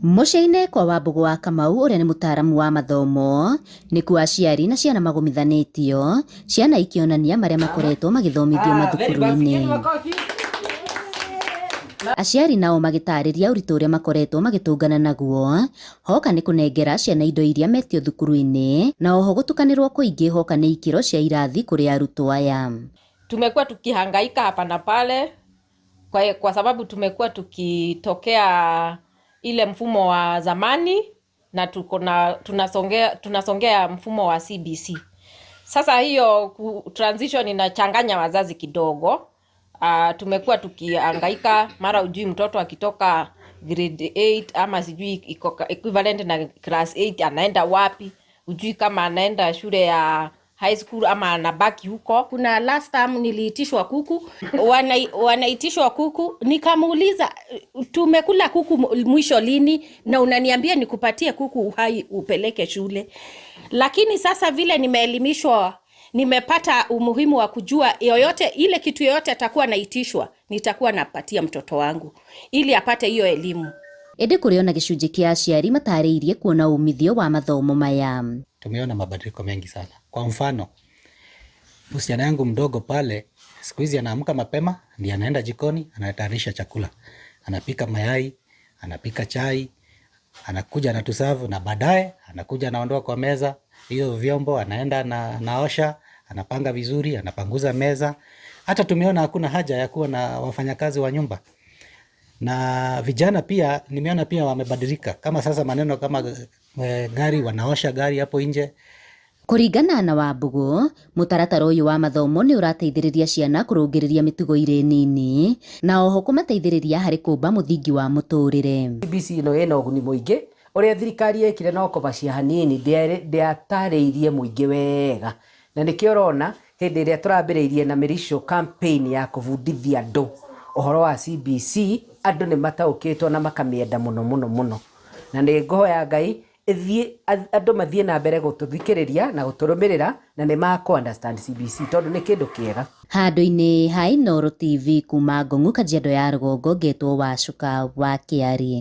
Mũciĩ-inĩ kwa Wambũgũ wa Kamau ũrĩa nĩ mũtaaramu wa mathomo, nĩkuo aciari na ciana magomithanĩtio, ciana ikĩonania marĩa makoretwo magĩthomithio mathukuru-inĩ. Aciari nao magĩtarĩria ũritũ ũrĩa makoretwo magĩtũngana naguo hoka nĩ kũnengera ciana indo iria metio thukuru-inĩ na oho gũtukanĩrwo kũingĩ hoka nĩ ikĩro cia irathi kũrĩ arutwo aya. Tumekuwa tukihangaika hapa na pale kwa sababu tumekuwa tukitokea ile mfumo wa zamani na tuko na tunasongea mfumo wa CBC. Sasa hiyo transition inachanganya wazazi kidogo. Tumekuwa tukihangaika, mara ujui mtoto akitoka grade 8 ama sijui iko equivalent na class 8 anaenda wapi, ujui kama anaenda shule ya high school ama anabaki huko. Kuna last time niliitishwa kuku, wanaitishwa kuku, nikamuuliza, "Tumekula kuku mwisho lini na unaniambia nikupatie kuku uhai upeleke shule?" Lakini sasa vile nimeelimishwa, nimepata umuhimu wa kujua yoyote ile kitu yoyote atakuwa naitishwa, nitakuwa napatia mtoto wangu ili apate hiyo elimu. Ĩndĩ kũrĩ ona gĩcunjĩ kĩa aciari matarĩirie kuona umithio wa mathomo maya. Tumeona mabadiliko mengi sana. Kwa mfano, msichana yangu mdogo pale siku hizi anaamka mapema, ndiye anaenda jikoni, anatayarisha chakula, anapika mayai, anapika chai, anakuja anatuserve, na baadaye anakuja anaondoa kwa meza hiyo vyombo, anaenda na anaosha, anapanga vizuri, anapanguza meza. Hata tumeona hakuna haja ya kuwa na wafanyakazi wa nyumba. Na vijana pia nimeona pia wamebadilika, kama sasa maneno kama gari, wanaosha gari hapo nje. Kũringana na Wambũgũ, mũtaratara ũyũ wa mathomo nĩ ũrateithĩrĩria ciana kũrũngĩrĩria mĩtugo irĩ nini na oho kũmateithĩrĩria harĩ kũmba mũthingi wa mũtũrĩre. CBC ĩno ĩna ũguni mũingĩ. Ũrĩa thirikari yekire no kũbacia hanini, ndĩatarĩirie mũingĩ wega, na nĩkĩo ũrona hĩndĩ ĩrĩa tũrambĩrĩirie na Mĩrico campaign ya kũbundithia andũ ũhoro wa CBC, andũ nĩ mataũkĩtwo na makamĩenda mũno mũno mũno, na nĩ ngũhoya Ngai ĩthiĩ, andũ mathiĩ na mbere gũtũthikĩrĩria na gũtũrũmĩrĩra na nĩ makũ understand CBC tondũ nĩ kĩndũ kĩega. Handũ-inĩ ha Inooro TV kuma Ngong'u, Kajiado ya Rũgongo, ngetwo Wacuka wa Kĩarie.